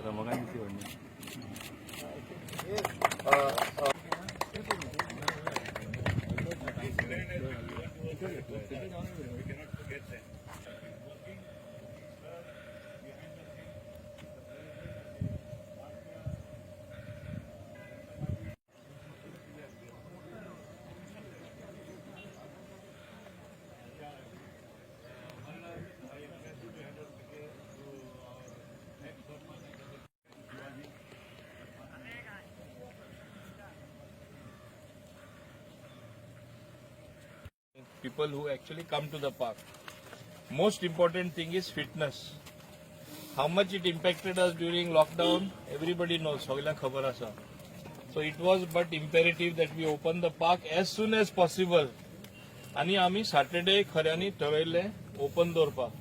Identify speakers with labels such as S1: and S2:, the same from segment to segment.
S1: रमाकांत दिसली व्हडली.
S2: We cannot forget them. Working behind the scenes, the president. People who actually come to the park. Most important thing is fitness. How much it impacted us during lockdown, everybody knows. सगळ्यांक खबर आसा. So it was but imperative that we open the park as soon as possible. आनी आमी Saturday खऱ्यांनी ठरयल्लें open दवरपाक.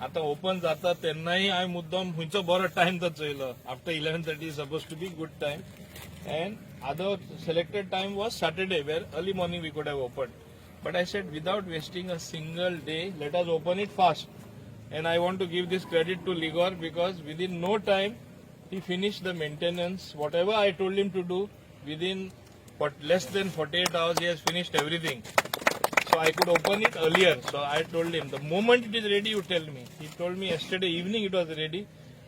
S2: आतां open जाता तेन्नाय हांवें मुद्दम खंयचो बरो टायम तो चोयलो. After 11:30 suppose to be good time, and other selected time was Saturday, where early morning we could have open. But I said, without wasting a single day, let us open it fast. And I want to give this credit to Ligor because within no time he finished the maintenance. Whatever I told him to do, within what less than 48 hours he has finished everything. So I could open it earlier. So I told him, the moment it is ready, you tell me. He told me yesterday evening it was ready.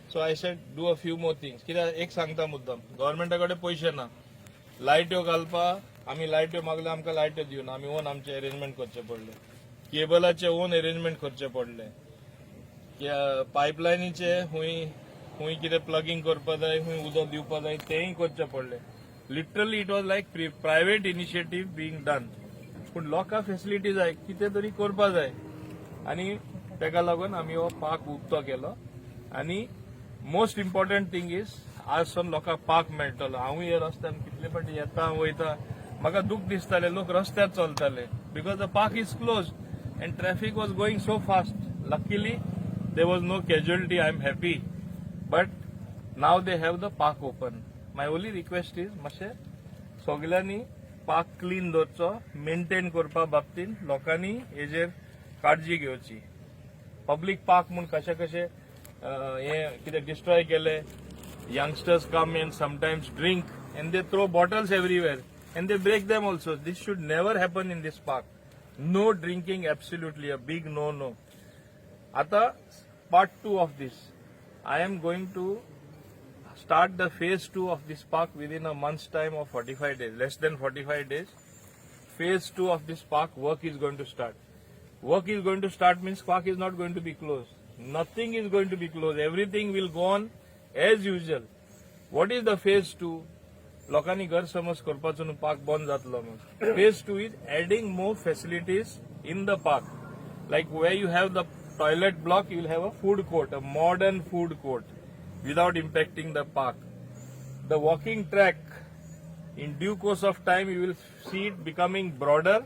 S2: So I said, do a few more things. कित्याक एक सांगता मुद्दम, गव्हर्मेंटा कडेन पयशे ना लायट्यो घालपा. आमी लायट्यो मागल्यो, आमकां लायट्यो दिवना. आमी ओन आमचे अरेंजमेंट करचे पडले, केबलाचे ओन अरेंजमेंट करचे पडले, पायपलायनीचे हुंय हुंय कितें प्लगींग करपा जाय, हुंय उदक दिवपा जाय, तेंय करचें पडलें. Literally, it was like private initiative being done. पूण लोकांक फेसिलिटी जाय, कितें तरी करपा जाय आनी तेका लागून आमी हो पार्क उक्तो केलो. आनी मोस्ट इम्पॉर्टंट थिंग is, आज सावन लोकांक पार्क मेळटलो. हांवूय हे रस्त्यान कितले फावटी येता वयता, म्हाका दूख दिसताले, लोक रस्त्यार चलताले because the park is close and traffic was going so fast. Luckily, there was no casualty. I am happy, but now they have the park open. My only request is, मातशें सगल्यांनी पार्क क्लीन दवरचो. Maintain करपा बाबतींत लोकांनी हेजेर काळजी घेवची. Public park म्हूण कशे कशे हे कितें डिस्ट्रॉय केले. Youngsters come and sometimes drink and they throw bottles everywhere and they break them also. This should never happen in this park. No drinking, absolutely a big no. आता part two of this, I am going to start the phase 2 of this park within a month's time of 45 days, less than 45 days. Phase 2 of this park work is going to start. Work is going to start means park is not going to be closed. Nothing is going to be closed. Everything will go on as usual. What is the phase 2? लोकांनी गैरसमज करपाचो न्हू, park बंद जातलो म्हणून. Phase 2 is adding more facilities in the park, like where you have the toilet block, you will have a food court, a modern food court, without impacting the park. The walking track, in due course of time, you will see it becoming broader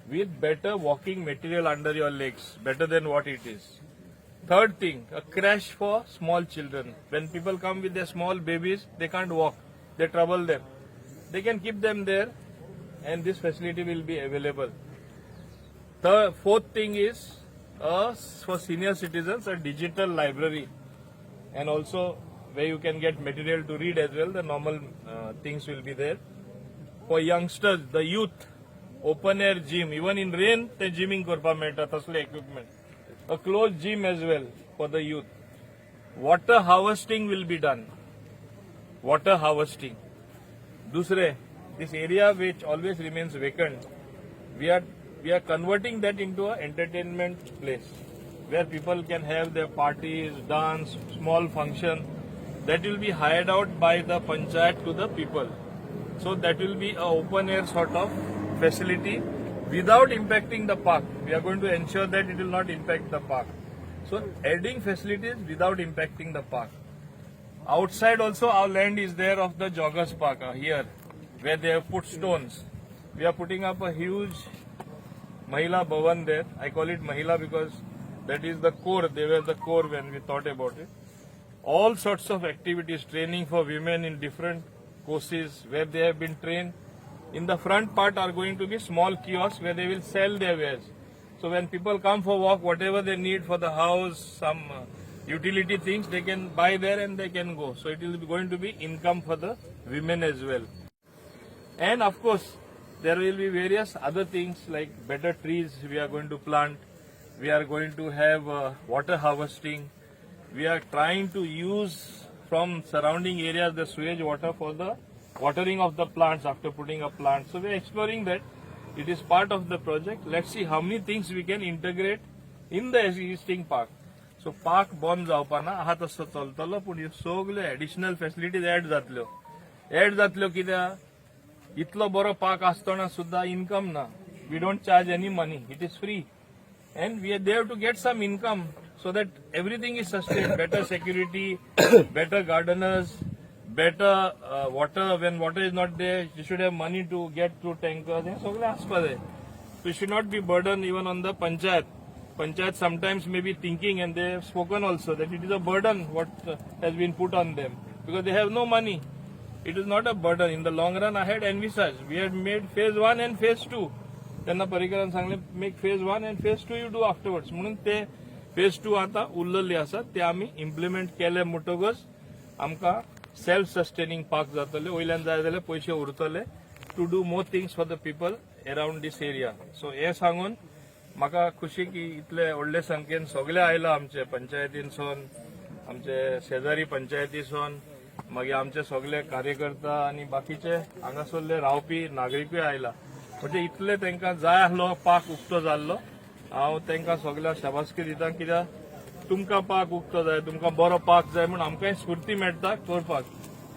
S2: with better walking material under your legs, better than what it is. Third thing, a creche for small children. When people come with their small babies, they can't walk, they trouble them. They can keep them there and this facility will be available. The fourth thing is for senior citizens, a digital library and also where you can get material to read as well. The normal things will be there. For youngsters, the youth, open air gym. Even in rain, ते gymming करपा मेळटा तसले equipment. A closed gym as well for the youth. Water harvesting will be done. Water harvesting. दुसरे, this area which always remains vacant, we are converting that into a entertainment place where people can have their parties, dance, small function. That will be hired out by the panchayat to the people. So that will be a open air sort of facility without impacting the park. We are going to ensure that it will not impact the park. So adding facilities without impacting the park. Outside also, our land is there of the joggers park, here where they have put stones. We are putting up a huge Mahila Bhavan there. I call it Mahila because that is the core. They were the core when we thought about it. All sorts of activities, training for women in different courses where they have been trained. In the front part are going to be small kiosks where they will sell their wares. So when people come for walk, whatever they need for the house, some utility things, they can buy there and they can go. So it will be going to be income for the women as well. And of course, there will be various other things like better trees we are going to plant. We are going to have water harvesting. We are trying to use from surrounding areas the sewage water for the watering of the plants after putting up plants. So we are exploring that. It is part of the project. Let's see how many things we can integrate in the existing park. So park बंद जावपाना आहा तसो चलतलो, पूण ह्यो सगल्यो additional facilities add जातल्यो. Add जातल्यो कित्याक, इतलो बरो पार्क आसतना सुद्दां इन्कम ना. We don't charge any money, it is free, and we they have to get some income so that everything is sustain, better security, better gardeners, better water. When water is not there, you should have money to get through tankers. हें सगळें आसपा जाय. We should not be burden even on the panchayat. Panchayat sometimes may be thinking, and they have spoken also, that it is a burden what has been put on them because they have no money. It is not a burden. In the long run, I had envisaged. We had made phase one and phase two. त्यांना पर्रीकरान सांगले, make phase one and phase two you do afterwards. म्हणून ते phase two आता उरलेले आसा, ते आमी implement केले म्हणटकच आमकां सेल्फ सस्टेनिंग पार्क जातले. वयल्यान जाय जाल्यार पयशे उरतले to do more things for the people around this area. So हे सांगून म्हाका खुशी की इतले व्हडले संख्येन सगळे आयला, आमचे पंचायतीनसून, आमचे शेजारी पंचायतीसून, मागीर आमचे सगळे कार्यकर्ता आनी बाकीचे हांगासरले रावपी नागरिकूय आयला. म्हणजे इतले तांकां जाय आसलो पार्क उक्तो जाल्लो. हांव तांकां सगळ्यांक शाबासकी दिता, कित्याक तुमकां पार्क उक्तो जाय, तुमकां बरो पार्क जाय म्हूण आमकांय स्फूर्ती मेळटा करपाक.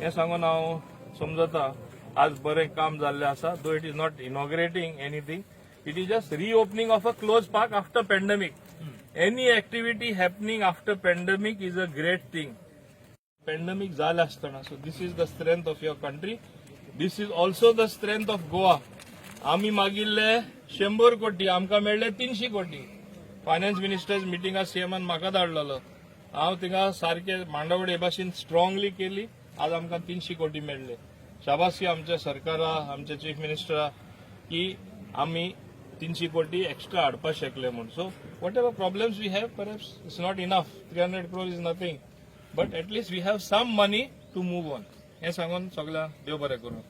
S2: हें सांगून हांव समजता, आज बरें काम जाल्लें आसा. Though it is not inaugurating anything, it is just reopening of a close park after pandemic. Any activity happening after pandemic is a great thing. Pandemic जालें आसतना, so this is the strength of your country. This is also the strength of Goa. आमी मागिल्ले 100 कोटी, आमकां मेळ्ळे 300 कोटी. Finance ministers मिटिंगा सीएमान म्हाका धाडलेलो. हांव थिंगा सारके मांडावळ हे भाशेन स्ट्रॉंगली केली. आज आमकां 300 कोटी मेळ्ळे. शाबासी आमच्या सरकारा, आमच्या चीफ मिनिस्टरा की आमी 300 कोटी एक्स्ट्रा हाडपाक शकले म्हूण. So whatever problems we have, perhaps it's not enough, 300 crore is nothing, but at least we have some money to move on. हें सांगून सगळ्यांक देव बरें करूं.